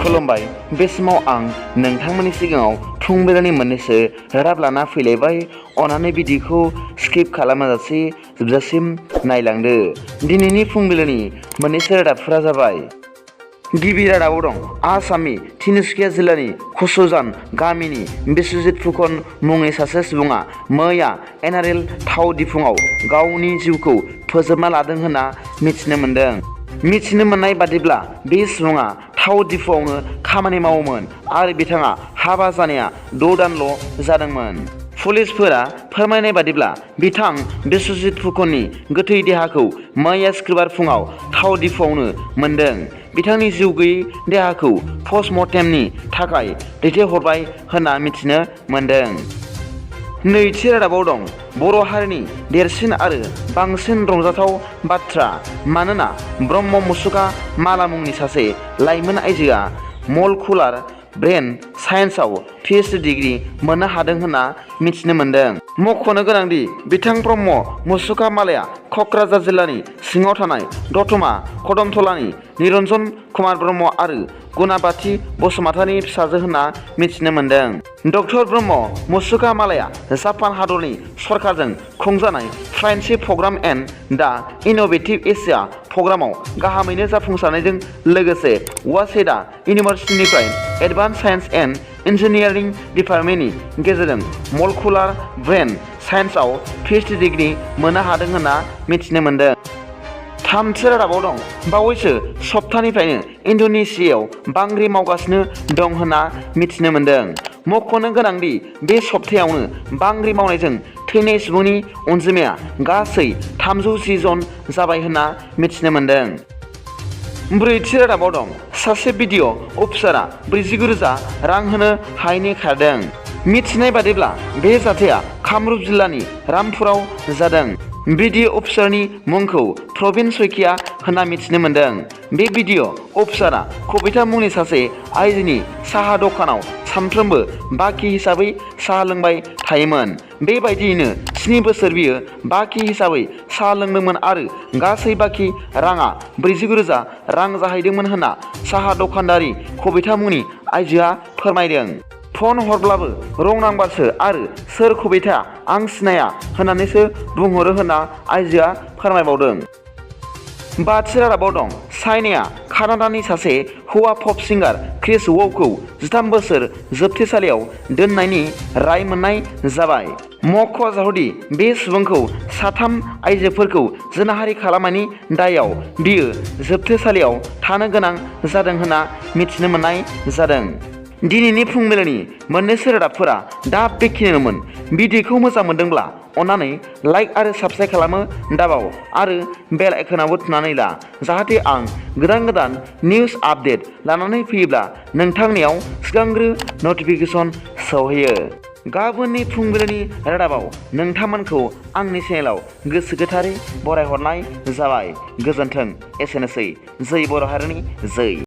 खुलुमबाय। बे समाव आं नोंथांमोननि सिगाङाव फुंबिलिनि मोननैसो रादाब लाना फैलायबाय। अन्नानै भिडिअखौ स्किप खालामाजासे जोबजासिम नायलांदो। दिनैनि फुंबिलिनि मोननैसो रादाबफोरा जाबाय। गिबि रादाबाव दं आसामनि तिनसुकिया जिल्लानि खसुजान गामिनि बिश्वजित फुकन मुंनि सासे सुबुङा मैया एनारेल थाव दिफुङाव गावनि जिउखौ फोजोबना लादों होनना मिथिनो मोन्दों। मिथिनो मोननाय बादिब्ला बे सुबुङा थाव दिफुआवनो खामानि मावोमोन आरो बिथाङा हाबा जानाया 6 दानल' जादोंमोन। पुलिसफोरा फोरमायनाय बादिब्ला बिथां बिश्वजित फुकननि गोथै देहाखौ मैया शुक्रबार फुङाव थाव दिफुआवनो मोन्दों। बिथांनि जिउ गैयै देहाखौ पस्टमर्टेमनि थाखाय दैथायहरबाय होनना मिथिनो मोन्दों। नैथि रादाबाव दं बर' हारिनि देरसिन आरो बांसिन रंजाथाव बाथ्रा, मानोना ब्रह्म मुसुखा माला मुंनि सासे लाइमोन आइजोआ मलकुलार ब्रेन साइन्सआव Ph.D डिग्री मोननो हादों होनना मिथिनो मोन्दों। मख'नो गोनांदि बिथां ब्रह्म मुसुखा मालाया क'क्राझार जिल्लानि सिङाव थानाय दतमा कदमथलानि निरन्जन कुमार ब्रह्म आरो गुनाबाथि बसुमतारीनि फिसाजो होनना मिथिनो मोन्दों। डक्टर ब्रह्म मुसुखा मालाया जापान हादरनि सरकारजों खुंजानाय फ्रेन्डशिप प्रग्राम एन्ड दा इन'भेटिभ एसिया प्रग्रामाव गाहामैनो जाफुंसारनायजों लोगोसे वासेदा इउनिभार्सिटिनिफ्राय एडभान्स साइन्स एन्ड इन्जिनियारिं डिपार्टमेन्टनि गेजेरजों मलकुलार ब्रेन साइन्सआव Ph.D डिग्री मोननो हादों होनना मिथिनो मोन्दों। थामथि रादाबाव दं बावैसो सप्तानिफ्रायनो इन्ड'नेसियायाव बांग्रि मावगासिनो दं होनना मिथिनो मोन्दों। मख'नो गोनांदि बे सप्तायावनो बांग्रि मावनायजों थैनाय सुबुंनि अनजिमाया गासै 310 जन जाबाय होनना मिथिनो मोन्दों। ब्रैथि रादाबाव दं सासे भिडिअ अफिसारआ 49,000 रां होनो हायैनि खारदों। मिथिनाय बादिब्ला बे जाथाया कामरुप जिल्लानि रामपुराव जादों। भिडिअ अफिसारनि मुंखौ प्रबिन सयकिया होनना मिथिनो मोन्दों। बे भिडिअ अफिसारआ कबिता मुंनि सासे आइजोनि साहा दखानाव सानफ्रोमबो बाखि हिसाबै साहा लोंबाय थायोमोन। बेबायदियैनो 7 बोसोर बियो बाखि हिसाबै साहा लोंदोंमोन आरो गासै बाखि राङा 49,000 रां जाहैदोंमोन होनना साहा दखानदारि कबिता मुंनि आइजोआ फोरमायदों। फन हरब्लाबो रं नाम्बारसो आरो सोर कबिता आं सिनाया होननानैसो बुंहरो होनना आइजोआ फोरमायबावदों। बाथि रादाबाव दं चाइनाया कानाडानि सासे हौवा पप सिंगार क्रिस व'खौ 13 बोसोर जोबथेसालियाव दोननायनि राय मोननाय जाबाय। मख'जाथावदि बे सुबुंखौ 3 आइजोफोरखौ जिनाहारि खालामनायनि दायआव बियो जोबथेसालियाव थानो गोनां जादों होनना मिथिनो मोननाय जादों। दिनैनि फुंबिलिनि मोननैसो रादाबफोरा दा बेखिनियानोमोन। भिडिअखौ मोजां मोनदोंब्ला अन्नानै लाइक आरो साबस्क्राइब खालामनो दाबाव आरो बेल आइकनावबो थुनानै ला, जाहाथे आं गोदान निउस आपडेट लानानै फैयोब्ला नोंथांनियाव सिगांग्रो नटिफिकेसन सौहैयो। गाबोननि फुंबिलिनि रादाबाव नोंथांमोनखौ आंनि चेनेलाव गोसो गोथारै बरायहरनाय जाबाय। गोजोन्थों। एसेनोसै। जै बर' हारिनि जै।